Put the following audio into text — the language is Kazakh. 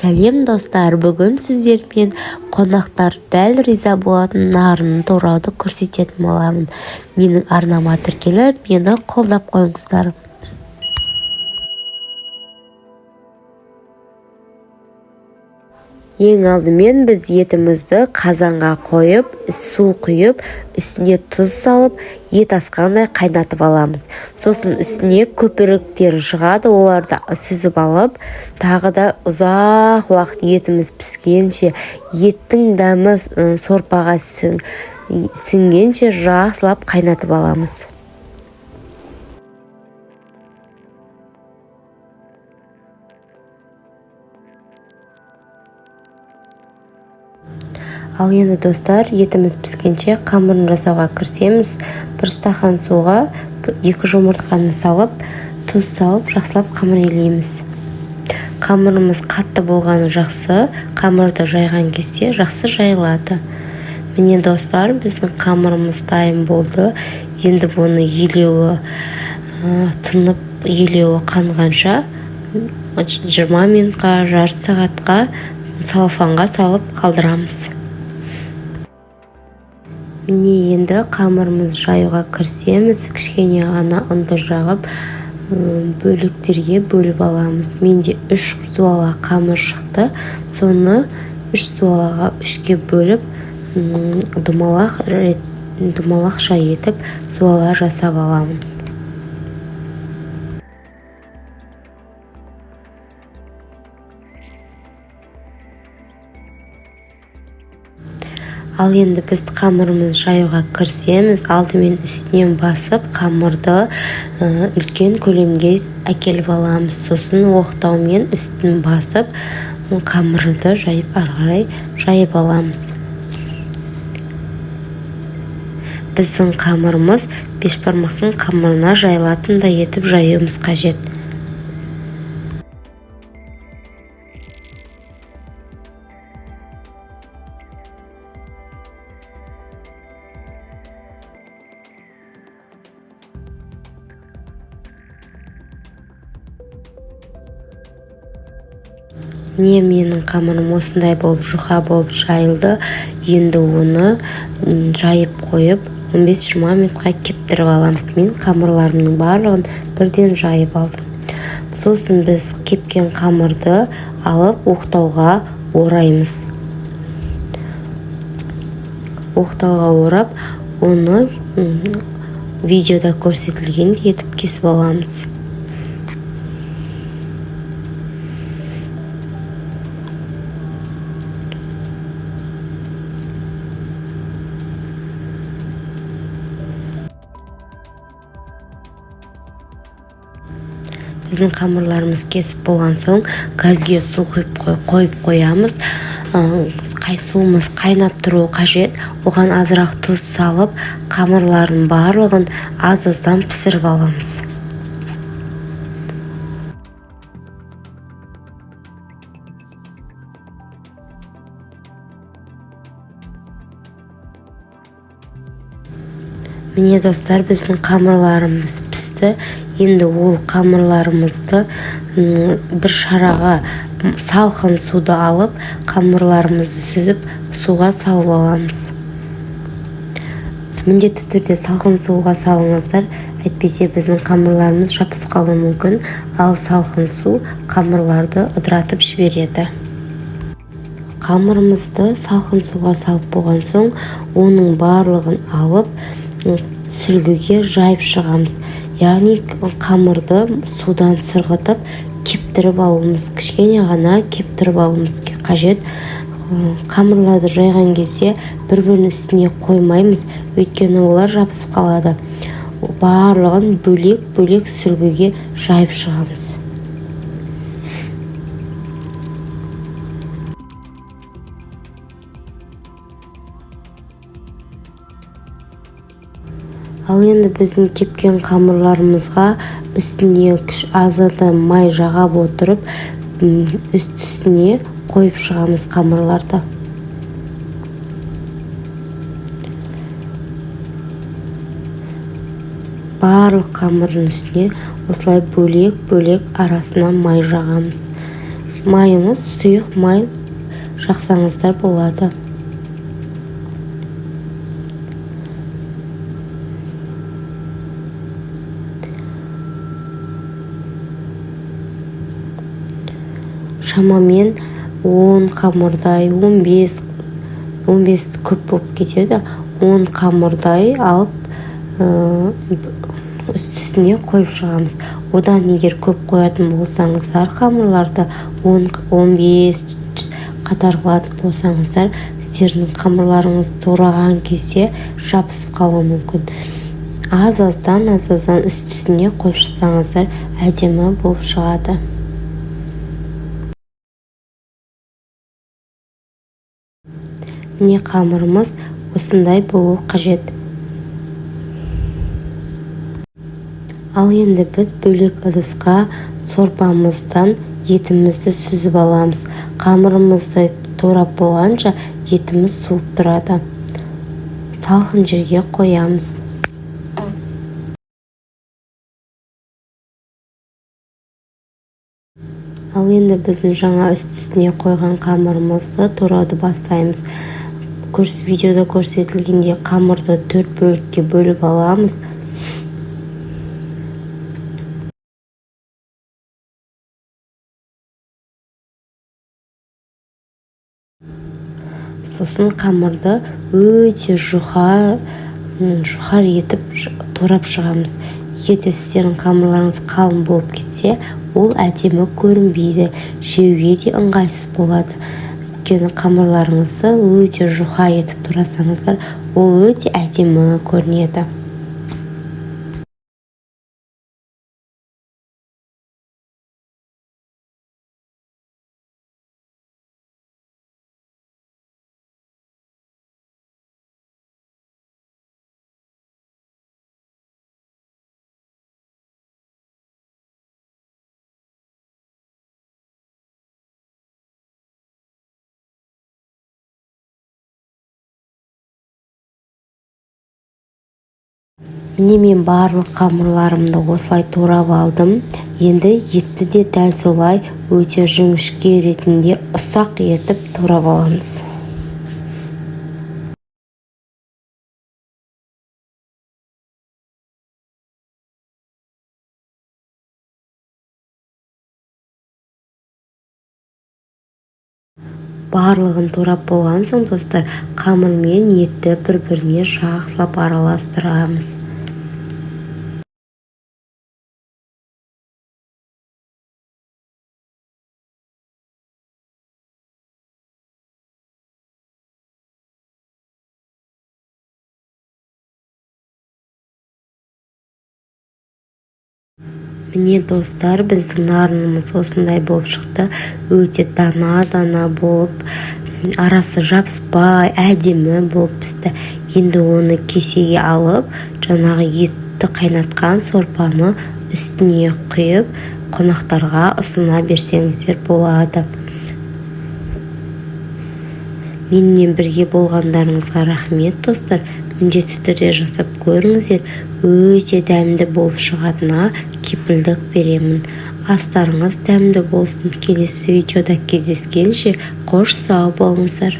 Сәлем, достар! Бүгін сіздермен қонақтар дәл риза болатын нарын турауды көрсететін боламын. Менің арнама тіркеліп, мені қолдап қойыңыздар. Ең алдымен біз етімізді қазанға қойып, су құйып, үстіне тұз салып, ет асқандай қайнатып аламыз. Сосын үстіне көпіріктері шығады, оларды сүзіп алып, тағы да ұзақ уақыт етіміз піскенше, еттің дәмі сорпаға сіңгенше жақсылап қайнатып аламыз. Ал енді, достар, етіміз піскенше қамырын жасауға кірісеміз. 1 стақан суға 2 жұмыртқаны салып, тұз салып, жақсылап қамыр илейміз. Қамырымыз қатты болғаны жақсы, қамырды жайған кезде жақсы жайылады. Міне, достар, біздің қамырымыз дайын болды. Енді бұны елеуі тынып, елеуі қанғанша 20 минутқа, жарты сағатқа салфанға салып қалдырамыз. Міне, енді қамырымыз жаюға кірісеміз. Кішкене ғана ұнды жағып, бөліктерге бөліп аламыз. Менде 3 зуала қамыр шықты. Соны 3 зуалаға 3-ке бөліп, домалақша етіп зуала жасап аламын. Ал енді біз қамырымыз жаюға кірісеміз. Алдымен үстінен басып, қамырды үлкен көлемге әкеліп аламыз. Сосын оқтаумен үстін басып, қамырды жайып, ары қарай жайып аламыз. Біздің қамырымыз бешбармақтың қамырына жайылатындай етіп жаюымыз қажет. Міне, менің қамырым осындай болып жұқа болып жайылды. Енді оны жайып қойып, 15-20 минутқа кептіріп аламыз. Мен қамырларымның барлығын бірден жайып алдым. Сосын біз кепкен қамырды алып оқтауға ораймыз. Оқтауға орап, оны видеода көрсетілгендей етіп кесіп аламыз. Біздің қамырларымыз кесіп болған соң, газге су құйып қойып қоямыз. Суымыз қайнап тұруы қажет. Оған азырақ тұз салып, қамырлардың барлығын аз-аздан пісіріп аламыз. Міне, достар, біздің қамырларымыз пісті. Енді ол қамырларымызды бір шараға салқын суды алып, қамырларымызды сүзіп, суға салып аламыз. Міндетті түрде салқын суға салыңыздар, әйтпесе біздің қамырларымыз жабысып қалуы мүмкін, ал салқын су қамырларды ыдыратып жібереді. Қамырымызды салқын суға салып болған соң, оның барлығын алып, сүлгіге жайып шығамыз. Яғни қамырды судан сырғытып, кептіріп алуымыз, кішкене ғана кептіріп алуымыз қажет. Қамырларды жайған кезде бір-бірінің үстіне қоймаймыз, өйткені олар жабысып қалады. Барлығын бөлек-бөлек сүлгіге жайып шығамыз. Ал енді біздің кепкен қамырларымызға үстіне азадан май жағап отырып, үстіне қойып шығамыз қамырларды. Барлық қамырдың үстіне осылай бөлек-бөлек арасына май жағамыз. Майымыз сұйық май жақсаңыздар болады. Шамамен 10 қамырдай, 15 көп болып кетеді, 10 қамырдай алып үстісіне қойып шығамыз. Одан егер көп қоятын болсаңыздар, қамырларды 10-15 қатар қылатын болсаңыздар, сіздердің қамырларыңыз тураған кезде жабысып қалуы мүмкін. Аз-аздан, аз-аздан үстісіне қойып шықсаңыздар, әдемі болып шығады. Міне, қамырымыз осындай болу қажет. Ал енді біз бөлек ыдысқа сорпамыздан етімізді сүзіп аламыз. Қамырымызды турап болғанша етіміз суып тұрады. Салқын жерге қоямыз. Ал енді біздің жаңа үстісіне қойған қамырымызды турауды бастаймыз. Видеода көрсетілгендей қамырды 4 бөлікке бөліп аламыз. Сосын қамырды өте жұқар етіп турап шығамыз. Егер де сіздердің қамырларыңыз қалың болып кетсе, ол әдемі көрінбейді, жеуге де ыңғайсыз болады. Өйткені қамырларыңызды өте жұқа етіп турасаңыздар, ол өте әдемі көрінеді. Міне, мен барлық қамырларымды осылай турап алдым. Енді етті де дәл солай өте жіңішке ретінде ұсақ етіп турап аламыз. Барлығын турап болған соң, достар, қамыр мен етті бір-біріне жақсылап араластырамыз. Міне, достар, біздің нарынымыз осындай болып шықты. Өте дана-дана болып, арасы жабыспай, әдемі болып пісті. Енді оны кесеге алып, жаңағы етті қайнатқан сорпаны үстіне құйып, қонақтарға ұсына берсеңіздер болады. Менімен бірге болғандарыңызға рахмет, достар. Міндетті түрде жасап көріңіздер. Өте дәмді болып шығатынына кепілдік беремін. Астарыңыз дәмді болсын. Келесі видеода кездескенше қош сау болыңыздар.